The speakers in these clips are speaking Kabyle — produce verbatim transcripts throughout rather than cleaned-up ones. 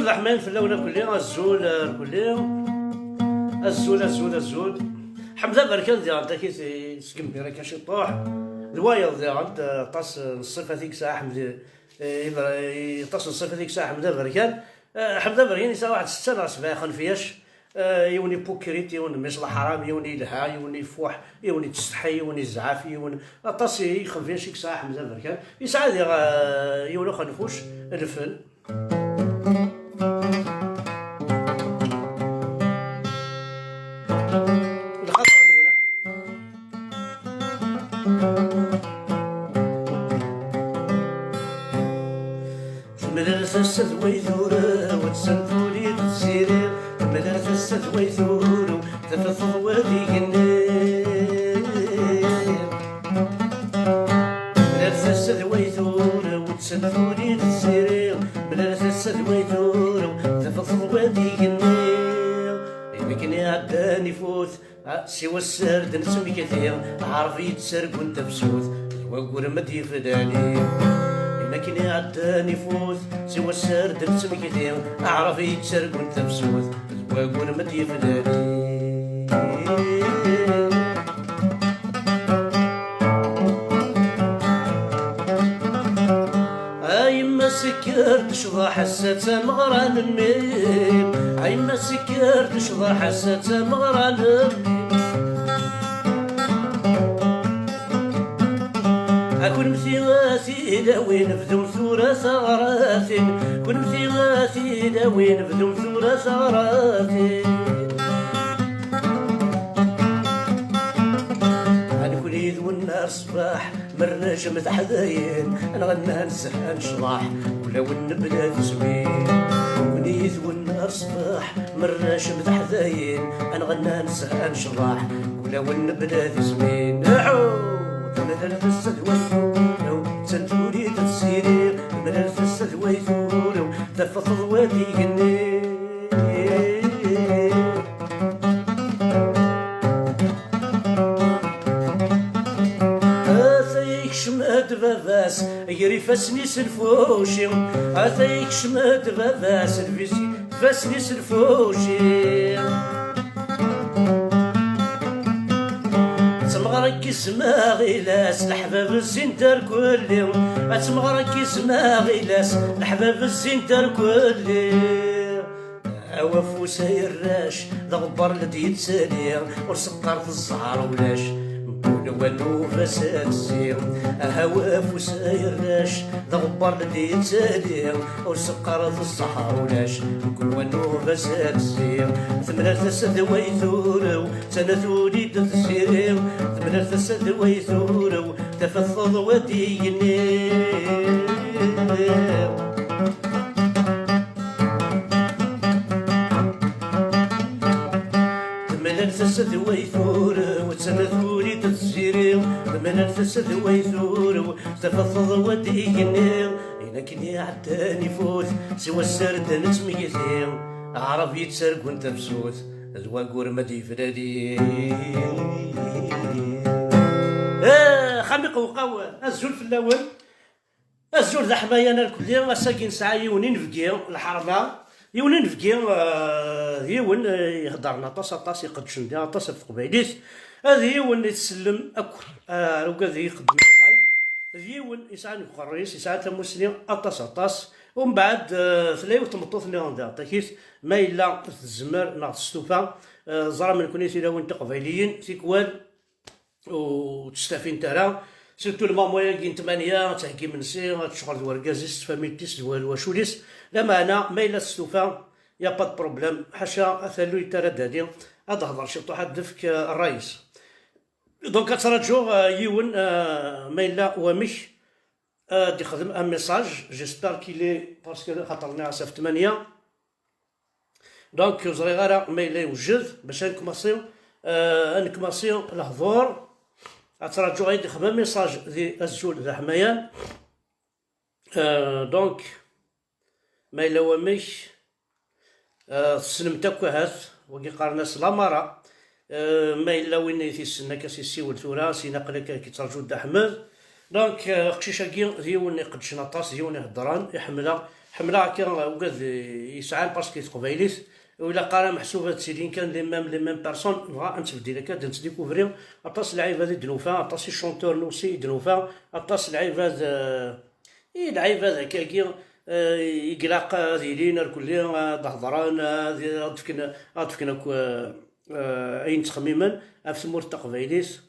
Leḥmayen fell-awen a kulli, azul a kulli. Azul, azul, azul. Ḥmed Aberkan diɣen takit seg Mbirak a ciṭuḥ. D wayeḍ diɣen, aṭas n ṣṣifat i yesɛa Ḥmed, eh, Ibra-, aṭas n ṣṣifat i yesɛa Ḥmed Aberkan. Eh, Ḥmed Aberkan yesɛa waḥed setta neɣ sebɛa ixenfiyac. Eh, yiwen ipukrit, yiwen mmis leḥram, yiwen ilha, yiwen ifuḥ, yiwen ittsetḥi, yiwen izɛaf, yiwen aṭas i ixenfiyac i yesɛa Ḥmed Aberkan. Yesɛa diɣ, eh, yiwen uxenfuc, lfen. Lxaṭer-nwen. Temlal tasa d way turew, d sentuli d tziri. Temlal tasa d way turew, tafat teḍwa d igenni. Mlal tasa d way turew, d sentuli d tziri. Mlal tasa d way turew, tafat teḍwa d igenni. Ayen akken iɛeddan ifut, ah, siwa sser d nettmekti. Aɛrab yettargun tafsut, d wagur ma d-yeflali. Ayen akken iɛeddan ifut, siwa sser d nettmekti. Aɛrab yettargun tafsut, d wagur ma d-yeflali. A yemma sekker-d ccḍeḥ, ass-a d tameɣra n mmi-m. A yemma sekker-d ccḍeḥ, ass-a d tameɣra n mmi-m. A kunmti a tilawin, bdum tura taɣratin. Kunmti a tilawin, bdum tura taɣratin. A nekni d wennar ṣṣbeḥ, merraj mdeḥdayen, nɣenna nzehha necḍeḥ, ulawen nebla tizmin. Nekni d wennar ṣṣbeḥ, merraj mdeḥdayen, nɣenna nzehha necḍeḥ, ulawen nebla tizmin. Aḥu! Temlal tasa d way turew, d tantuli d tziri. Temlal tasa d way turew, tafat teḍwa d igenni. Ata yekcem-d baba-s, gar ifassen-is lfuci. Ata yekcem-d baba-s, lbisi, ifassen-is lfuci. Tmeɣra n yizem aɣilas, leḥbab zzin-d ar kulli. A tmeɣra n yizem aɣilas, leḥbab zzin-d ar kulli. Awa afus ay arrac, d aɣebbar la d-yettali, ur seqqaret zzher ulac, mkul wa nnuba-s ad tezzi. Aha awa afus ay arrac, d aɣebbar la d-yettali, ur seqqaret zzher ulac, mkul wa nnuba-s ad tezzi. Temlal tasa d way turew, d tanatuli d tziri. Temlal tasa d way turew, tafat teḍwa d igenni. Temlal tasa d way turew, d tanatuli d tziri. Temlal tasa d way turew, tafat teḍwa d igenni. Ayen akken iɛeddan ifut, siwa sser d nettmegti. Aɛrab yettargun tafsut, d wagur ma d-yeflali. Eh, xami qewqaw, azul fell-awen. Azul d aḥmayan alkulli, ass-agi nesɛa yiwen inebgi, lḥerma. Yiwen inebgi, eh, d yiwen, eh, iheddren aṭas, aṭas, iqeddcen diɣ aṭas ɣef teqbaylit. Ad yiwen i tsellem akk, eh, ar ugad i ixeddmen live. D yiwen yesɛan deg uqerruy-is, yesɛa tamusni aṭas, aṭas. Umbeɛd, eh, tella yiwet tmeṭṭut nniḍen diɣ takit, ma yella tezmer neɣ testufa, eh, ẓram nekkni tilawin tiqbayliyin, tikwal ur ttestafint ara. Surtout lmamwa-agi n tmanya, ad theggi imensi, ad tecɣel d wergaz-is, d tfamilt-is, d wa-, d wacul-is. Lameɛna, ma yella testufa, y a pas de problème. Ḥaca, a talluy tara dadi, ad d-hder ciṭuḥ, ad d-tefk, eh, ṛṛay-is. Donc, ad traǧuɣ, eh, yiwen, eh, ma yella wamek, eh, ad d-ixdem un message. J'espère qu'il est, parce que xaṭer nniɣ-as ɣef tmanya. Donc, ur ẓriɣ ara ma yella yewjed bac ad nekmasi, eh, ad nekmasi lehdur. Ad traǧuɣ ad d-ixdem un message di azul d aḥmayan. Euh, donc, ma yella wamek, euh, tessnem-t akk ahat, wagi qqaren-as Lamara. Euh, ma yella win i t-issen, akka s-issiwel tura, sin aql-ak ad k-ittraǧu Dda Ḥmed. Donc, euh, aqcic-agi d yiwen iqeddcen aṭas, d yiwen iheddren, iḥemmel-aɣ, Ḥemmleɣ akka ugad yesɛan parce que teqbaylit ur ilaq ara meḥsub ad ttilin kan les mêmes, les mêmes personnes. Dɣa ad nettbeddil akka, ad nettdikuvri aṭas n lɛibad i d-nufa, aṭas i chanteur aussi i d-nufa, aṭas n lɛibad, eh, i lɛibad akkagi, eh, i ilaq ad ilin ar kulli, ad hedren, ad, ad fken, ad fken akk, eh, eh, ayen ttxemmimen ɣef tmurt taqbaylit.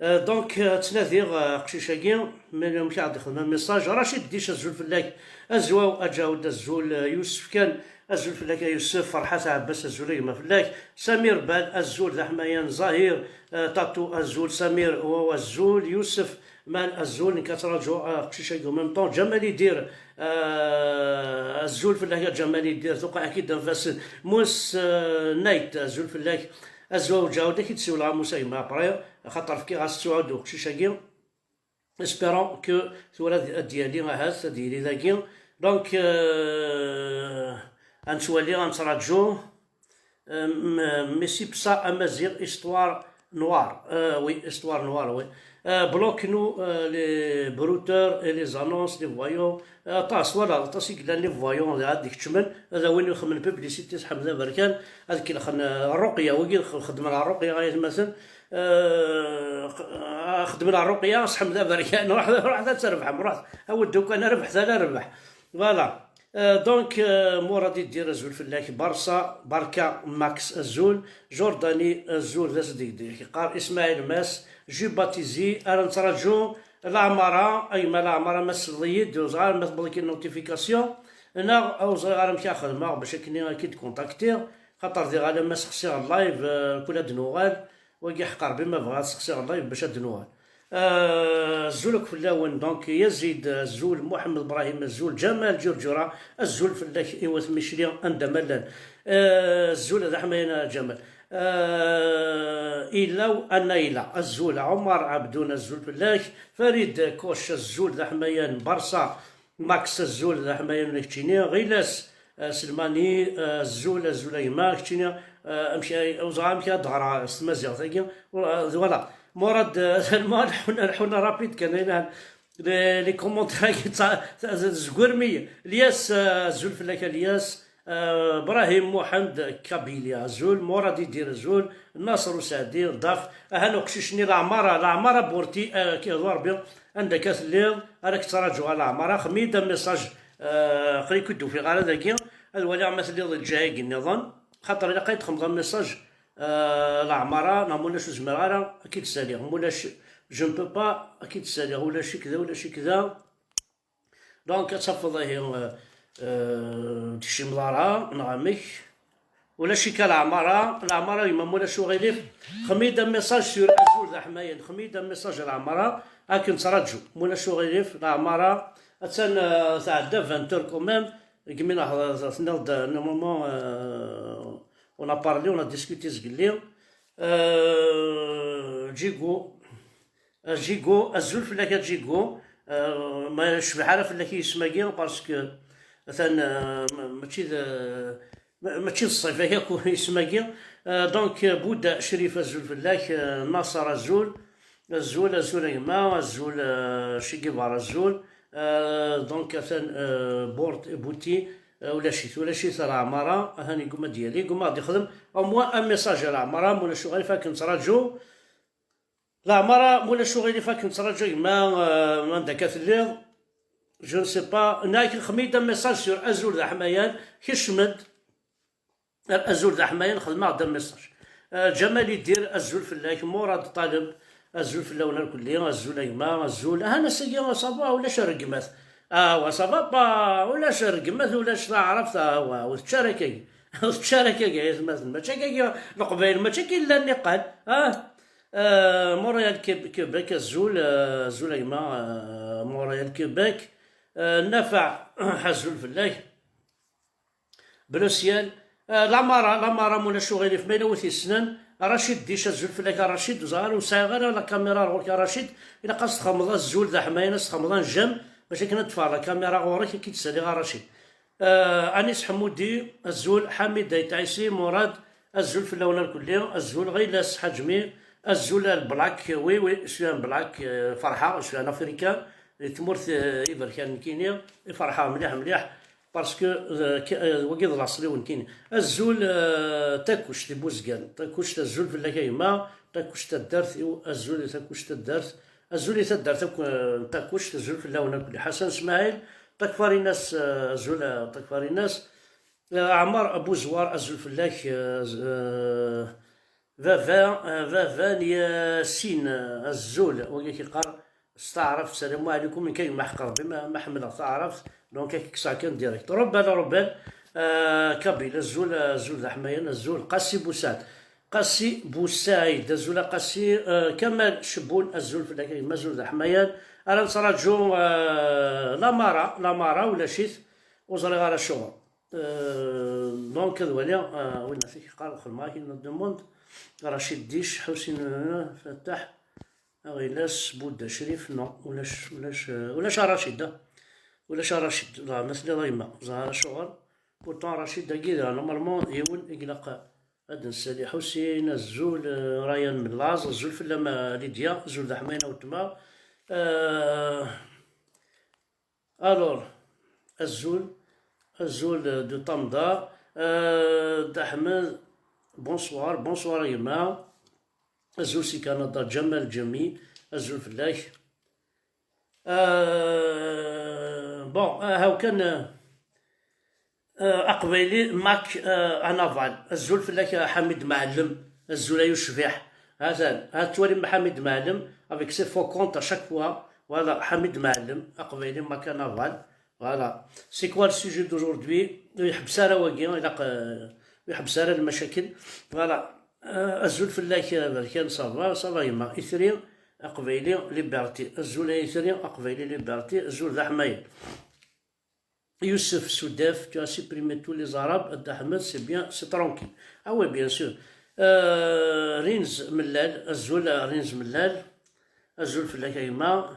Eh, donc, eh, ttnadiɣ, eh, aqcic-agi, mani amek i ɣ-d-ixdem message. Racid Dic, azul fell-ak. Azwaw Aǧawed, azul, eh, Yusef kan. Azul fell-ak a Yusef. Ferḥat Ɛebbas, azul a gma fell-ak. Samir Bal, azul d aḥmayan. Zahir, eh, Tatu, azul. Samir, waw, azul. Yusef Mal, azul. Nekk ad ttṛaǧuɣ, eh, aqcic-agi en même temps. Ǧamal Idir, eh, azul fell-ak a Ǧamal Idir. Tuqeɛ-ak-id anfasen. Mus, eh, Nayt, azul fell-ak. Azwaw Ǧawed, ad k-id-siwleɣ a Musa gma après, axaṭer fkiɣ-as ttuɛud uqcic-agi. Espérons que tura ad, ad d-yali ahat, ad yili dagi. Donc, euh, ad nettwali, ad nettṛaǧu. Euh, m-, Messi Psa Amaziɣ, histoire noire. Euh, oui, histoire noire, oui. Euh, bloquez-nous, euh, les brouteurs et les annonces, les voyous. Euh, aṭas, voilà, aṭas i yellan les voyous, ad d-keččmen, ad awin ixemmen publicité s Ḥmed Aberkan, ad kellxen, euh, ṛṛuqya, wigi xedmen ṛṛuqya, ay atmaten. Euh, xedmen ṛṛuqya s Ḥmed Aberkan, ruḥ, ruḥ ad trebḥem, ruḥ, awi-d ukan rrbeḥ, tala rrbeḥ. Voilà. Euh, donc, euh, Murad Idir, azul fell-ak. Barça, Barka, Max, azul. Jordani, azul, d asdegdeg. Yeqqar Ismail Mas, Juba Tizi, ara nettṛaǧu. Laɛmara, a gma Laɛmara, ma tesleḍ-iyi-d, ur ẓriɣ ara ma tewweḍ-ik-id notification, neɣ ur ẓriɣ ara amek ara xedmeɣ bac akken ad k-id-kontaktiɣ, xaṭer diɣ alamma sexsiɣ live, euh, kul ad d-nuɣal, wagi ḥeqq Rebbi ma bɣiɣ ad sexsiɣ live bac ad d-nuɣal. Euh, azul akk fell-awen, donc, Yazid, azul, Muḥemmed Brahim, azul, Ǧamal Ǧurǧura, azul fell-ak, i wat Micli, anda ma llan. Euh, azul, d aḥmayan a Ǧamal. Euh, Ilaw a Nayla, azul, Ɛumar Ɛebdun, azul fell-ak, Farid Koc, azul, d aḥmayan, Barça, Max, azul, d aḥmayan, keččini, Ɣilas, euh, Selmani, euh, azul, azul a gma, keččini, euh, amek ay, ur ẓriɣ amek ad d-ɣreɣ s tmaziɣt-agi, euh, voilà. Murad, euh, Selman, lḥuna, lḥuna rapide kan, ayna, les, les commentaires-agi, tza-, tza-, zegwirem-iyi. Lyas, euh, azul fell-ak a Lyas, euh, Brahim Muḥend, Kabylie, azul, Murad Idir, azul, Naṣer Useɛdi, Daf, ahan uqcic-nni Laɛmara, Laɛmara Burti, euh, k-, d Rebbi, anda akka telliḍ, ara k-ttṛaǧuɣ a Laɛmara, xdem-iyi-d amessage, euh, aql-i ur d-ufiɣ ara dagi, ad waliɣ ma telliḍ di lǧiha-agi nniḍen, xaṭer ilaq ad d-txedmeḍ amessage, euh, Laɛmara, neɣ ma ulac ur zmireɣ ara, ad k-id-saliɣ, ma ulac, je ne peux pas, ad k-id-saliɣ, ulac-ik da, ulac-ik da. Donc, ad tafeḍ ihi, euh, euh, ur tekcimeḍ ara, neɣ amek? Ulac-ik a Laɛmara, Laɛmara, yemma, ma ulac uɣilif, xdem-iyi-d amessage sur azul d aḥmayan, xdem-iyi-d amessage a Laɛmara, ad k-nettṛaǧu, ma ulac uɣilif, Laɛmara, attan, euh, tɛedda vingt heures quand même, deg mi nehḍer, tenniḍ-d, euh, normalement, euh, on a parlé, on a discuté zgelli. Euh, Jigo, Jigo, azul fell-ak a Jigo. Euh, ma yecbeḥ ara fell-ak yisem-agi, parce que atan, euh, ma-, mačči d, ma-, mačči d ṣṣifa yakk yisem-agi. Euh, donc, euh, Bouda Crif, azul fell-ak, euh, Naṣer, azul, azul, azul a gma, azul, euh, Che Guevara, azul. Euh, donc, atan, euh, Bort-, Bouti, euh, ulac-it, ulac-it a Laɛmara, ahan iguma ad d-yali, iguma ad d-ixdem, au moins un message a Laɛmara, ma ulac uɣilif ad k-nettṛaǧu. Laɛmara, ma ulac uɣilif ad k-nettṛaǧu a gma, euh, anda akka telliḍ. Je ne sais pas. Nniɣ-ak xdem-iyi-d amessage sur azul d aḥmayan, kecm-d. Ar azul d aḥmayan, xdem-aɣ-d amessage. Euh, Ǧamal Idir, azul fell-ak. Murad Ṭaleb, azul fell-awen irkelli, azul a gma, azul. Ahan ass-agi, ça va, ulac rregmat. Awa, ça va pas, ulac rregmat, ulac taɛrabt, awa, ur tečči ara akkagi. Ur tečči ara akkagi, ay atmaten. Mačči akkagi, Leqbayel, mačči akka i llan niqal. Ah. Euh, Montréal, Québ-, Québec, azul, euh, azul a gma, euh, Montréal, Québec. Euh, Nafaɛ, azul fell-ak. Bleu ciel. Euh, Laɛmara, Laɛmara, ma ulac uɣilif, ma yella wi t-yessnen. Racid Dic, azul fell-ak a Racid, ur ẓriɣ ara, ur sɛiɣ ara la caméra ar ɣur-k a Racid, ilaq ad s-txedmeḍ azul d aḥmayan, ad s-txedmeḍ un j'aime, bac akken ad d-teffeɣ la caméra ɣur-k, ad k-id-ssaliɣ a Racid. Euh, Anis Ḥemmudi, azul, Ḥamid Ayt Ɛisi, Murad, azul fell-awen irkelli, azul, Ɣilas Ḥaǧmi, azul a Black, oui, oui, je suis un Black, euh, ferḥeɣ, je suis un Africain, di tmurt, euh, iberkan nekkini, i ferḥeɣ mliḥ, mliḥ. Parce que, euh, k- euh, wagi d laṣel-iw nekkini. Azul, euh, Takuct i Buzgan. Takuct, azul fell-ak a gma. Takuct taddart, iw, azul i Takuct taddart. Azul i taddart akk, euh, n Takuct, azul fell-awen akk. Ḥasan Smaɛil, Takfarinas, euh, azul, euh, Takfarinas. Euh, Ɛmar Abuzwar, azul fell-ak, euh, z- euh, Baba, eh, baba n Yasin, eh, azul, wagi k-iqqar s taɛrabt, "Salamu ɛlikum", nekk a gma ḥeqreɣ, ma, ma ḥemmleɣ taɛrabt, donc ad k-kkseɣ kan direct. Rebal, Rebal, eh, Kabil, azul, azul d aḥmayan, azul, Qasi Busaɛd. Qasi Busaɛid, azul a Qasi, eh, Kamal Cebun, azul fell-ak a gma, azul d aḥmayan. Ara nettraǧu, eh, Lamara, Lamara ulac-it, ur ẓriɣ ara acuɣer. Euh, donc, ad waliɣ, euh, win i k-iqqar xedmeɣ akin la demande. Racid Dic, Ḥusin, euh, Fataḥ, Aɣilas, Budda Crif, non, ulac, ulac, euh, ulac a Racid, ah. Ulac a Racid, dɣa ma telliḍ a yemma, ẓer acuɣer. Pourtant, Racid dagi, dɣa, normalement, yiwen i ilaq ad d-nessali. Ḥusin, azul, euh, Ryan Mellaẓ, azul fell-am, euh, Lydia, azul d aḥmayan a weltma. Euh, Alors, azul, azul de Tamda, euh, Dda Ḥmed, bonsoir, bonsoir a gma. Azul si Canada, Ǧamal Ǧami, azul fell-ak. Euh, bon, euh, hawkan, euh, Euh, Aqbayli, Mac, euh, Anaval. Azul fell-ak a Ḥamid Mɛellem. Azul ay ucbiḥ. Atan, ha tettwalim Ḥamid Mɛellem avec ses faux comptes à chaque fois. Voilà, Ḥamid Mɛellem, Aqbayli, Mac Anaval. Voilà. C'est quoi le sujet d'aujourd'hui? Ur yeḥbes ara wagi, ilaq, euh, ur yeḥbes ara lmacakel. Voilà. Euh, azul fell-ak, euh, Berkan, ça va, ça va yemma. Itri, Aqbayli, Liberté. Azul ay Itri, Aqbayli, Liberté. Azul d aḥmayan. Youssef Soudef, tu as supprimé tous les Arabes, Dda Ḥmed, c'est bien, c'est tranquille. Ah ouais, bien sûr. Euh, Rinz Mellal, azul, Rinz Mellal, azul fell-ak a gma.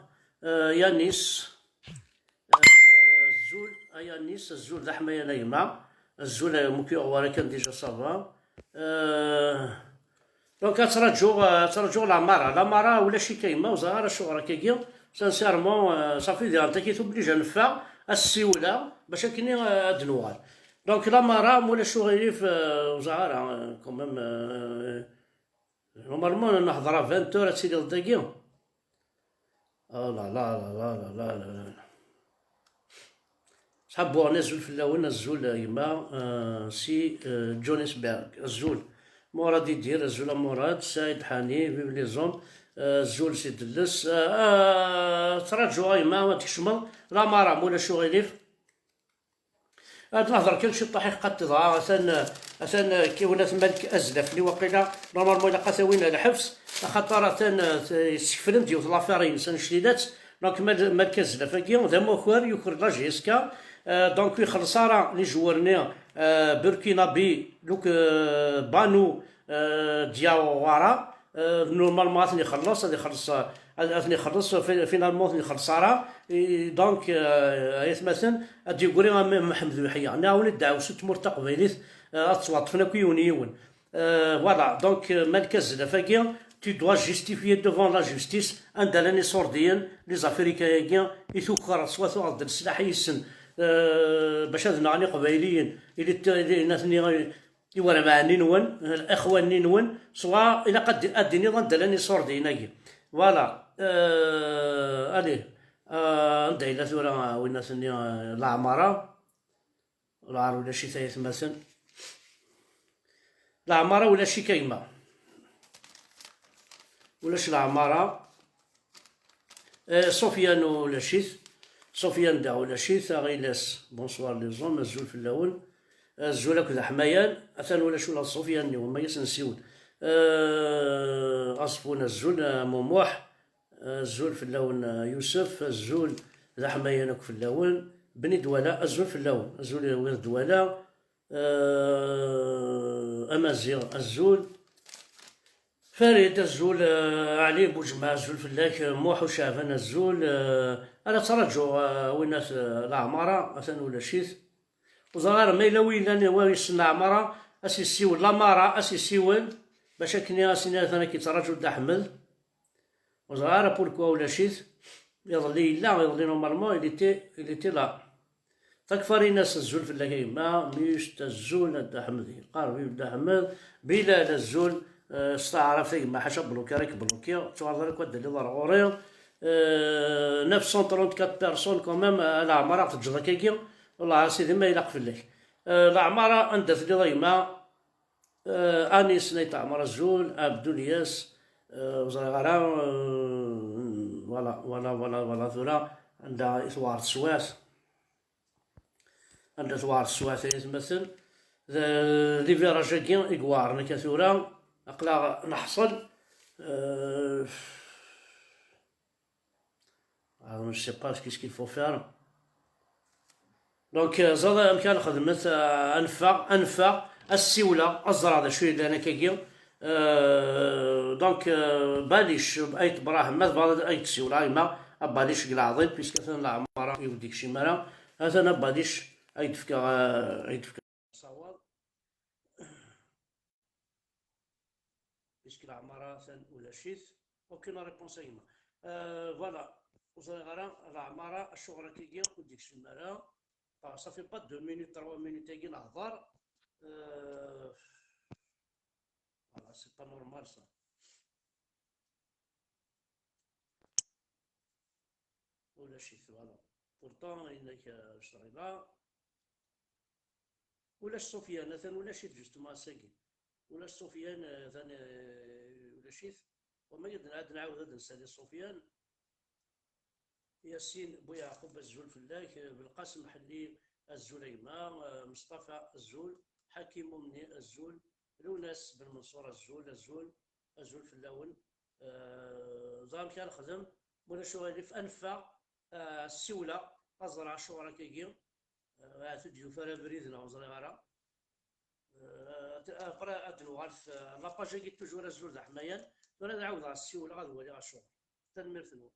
Euh, Yanis, euh, azul, a Yanis, azul d aḥmayan a gma. Azul, euh, mu k-yuɣ wara kan déjà ça va. Euh, Donc, ad traǧuɣ, ad traǧuɣ Lamara. Lamara ulac-ik a yemma, ur ẓriɣ ara acuɣer akkagi. Sincèrement, euh, ça fait des années qui t'oblige à neffeɣ, ad ssiwleɣ, bac akken, euh, ad d-nuɣal. Donc, Lamara, ma ulac uɣilif, euh, ur ẓriɣ ara, euh, quand même, euh, normalement, nehḍer à vingt heures, ad tiliḍ dagi. Oh là là là là là là là là. Sḥabuɣen azul fell-awen, azul a gma, euh, si, euh, Johannesburg, azul. Murad Idir, azul a Murad, Saïd Ḥani, vive les hommes, euh, azul si Delles, euh, euh, ttraǧuɣ a gma ad tkecmeḍ, Lamara, ma ulac uɣilif. Ad nehder kan ciṭṭaḥ i tqaṭ dɣa, atan, atan, kiwin at Malik Azlafli waqila, normalement ilaq ad t-awin ar lḥebs, axaṭer atan, eh, yessekflen-d yiwet l'affaire-ines anect-ilatt, donc Mal-, Malik Azlaf-agi d amakar, yuker la J S K, eh, donc ur ixelleṣ ara les joueurs-nni, eh, Burkinabi, donc, eh, Banu, eh, Diawara, Euh, normalement ad ten-ixelleṣ, ad ixelleṣ, ad, ad ten-ixelleṣ, fi-, finalement ad ten-ixelleṣ ara. Et donc, euh, ay atmaten, ad d-yegri am Mḥemmed Uḥeyya. Nɛawen ad d-ɛawsen tmurt taqbaylit, euh, ad ttwaṭṭfen akk yiwen yiwen. Euh, voilà, donc, euh, Malik Azlaf-agi, tu dois justifier devant la justice, anda llan iṣurdiyen, les Africains-agi, i tuker, swa tuɣeḍ-d leslaḥ yis-sen, euh, bac ad nɣen iqbayliyen, ili t-, ili, natni, iwerbaɛen-nni-nwen, ixwan-nni-nwen, swa ilaq ad d-, ad d-tiniḍ anda llan iṣurdiyen-agi. Voilà. Euh, allez. Euh, anda yella tura, euh, winnat-nni, euh, Leɛmara? Lɛar ulac-it ay atmaten. Leɛmara ulac-ik a gma. Ulac Leɛmara. Eh, Sofiane ulac-it. Sofiane daɣ ulac-it. Aɣilas, bonsoir les hommes, azul fell-awen. Azul akked aḥmayan. Atan ulac ula d Sofiane-nni, wamma as-nsiwel. Eh, Aẓeffun azul, eh, Mumuḥ. Azul fell-awen, eh, Yusef. Azul d aḥmayan akk fell-awen. Bni Dwala, azul fell-awen. Azul i Dwala. Eh, Amaziɣ, azul. Farid, azul, eh, Ɛli Buǧemɛa, azul fell-ak, eh, Muḥ Ucaɛban, azul, eh, ara ttṛaǧuɣ, eh, winnat, eh, Leɛmara, atan ulac-it. Ur ẓriɣ ara ma yella wi yellan, wa yessen Leɛmara, ad s-yessiwel, Lamara, ad s-yessiwel, bac akken ad s-iniɣ atan ad k-yettṛaǧu Dda Ḥmed. Ur ẓriɣ ara pourquoi ulac-it. Iḍelli yella, iḍelli normalement, il était, il était là. Takfarinas, azul fell-ak a gma. Must, azul a Dda Ḥmed. Iqareb-iyi Dda Ḥmed. Bilal, azul. Eh, s taɛrabt a gma, ḥaca bloki ara k-blokiɣ, tuɣaleḍ ara akk ad d-telliḍ ar ɣur-i. Eh, neuf cent trente-quatre personnes quand même, eh, leɛmer a ɣ-teǧǧeḍ akkagi. Wellah a sidi ma ilaq fell-ak. Eh, leɛmer anda telliḍ a gma. Eh, Anis n Ayt Ɛmer, azul. Abdul Yas, eh, ur ẓriɣ ara, eh, voilà, voilà, voilà, voilà, tura anda i tewɛer teswiɛt. Anda tewɛer teswiɛt ay atmaten. D, di virage-agi i iweɛren akka tura, aql-aɣ neḥṣel. Euh, ah, je sais pas ce qu'il faut faire. Donc, euh, ẓer amek ara nexdem, euh, ad neffeɣ, ad neffeɣ, ad ssiwleɣ, ad ẓreɣ d acu yellan akkagi. Euh, donc, euh, Balic, Ayt Brahim, ma tebɣiḍ ad k-d-ssiwleɣ a gma, a Balic deg leɛḍil, puisque atan leɛmer-a ur d-ikcim ara. Atan a Balic, ad k-d-fkeɣ, euh, ad k-d-fkeɣ asawaḍ. Puisque leɛmer-a atan ulac-it. Aucune réponse a gma. Euh, voilà. Ur ẓriɣ ara leɛmer-a acuɣer akkagi ur d-ikcim ara. Ah, ça fait pas deux minutes, trois minutes agi nehḍer. Euh, voilà, c'est pas normal ça. Ulac-it, voilà. Pourtant, yenna-k, euh, ccɣel-a. Ulac Sufyan, atan ulac-it justement ass-agi. Ulac Sufyan, euh, atan, euh, ulac-it. Wama ad nɛawed ad nsali Sufyan. Yasin Buyeɛqub, azul fell-ak. Belqasem Ḥelli, azul a gma. Mesṭafa, azul. Ḥakim Umni, azul. Lunas Ben Menṣur, azul, azul. Azul fell-awen. Eh, ẓer amek ara nexdem. Ma ulac uɣilif, ad neffeɣ, eh, ad ssiwleɣ, ad ẓreɣ acuɣer akkagi. Eh, ahat ur d-yufi ara abrid, neɣ ur ẓriɣ ara. Eh, ad, après, ad nuɣal f-, la page-agi toujours azul d aḥmayan. Tura ad ɛawdeɣ ad ssiwleɣ, ad waliɣ acuɣer. Tanemmirt-nwen.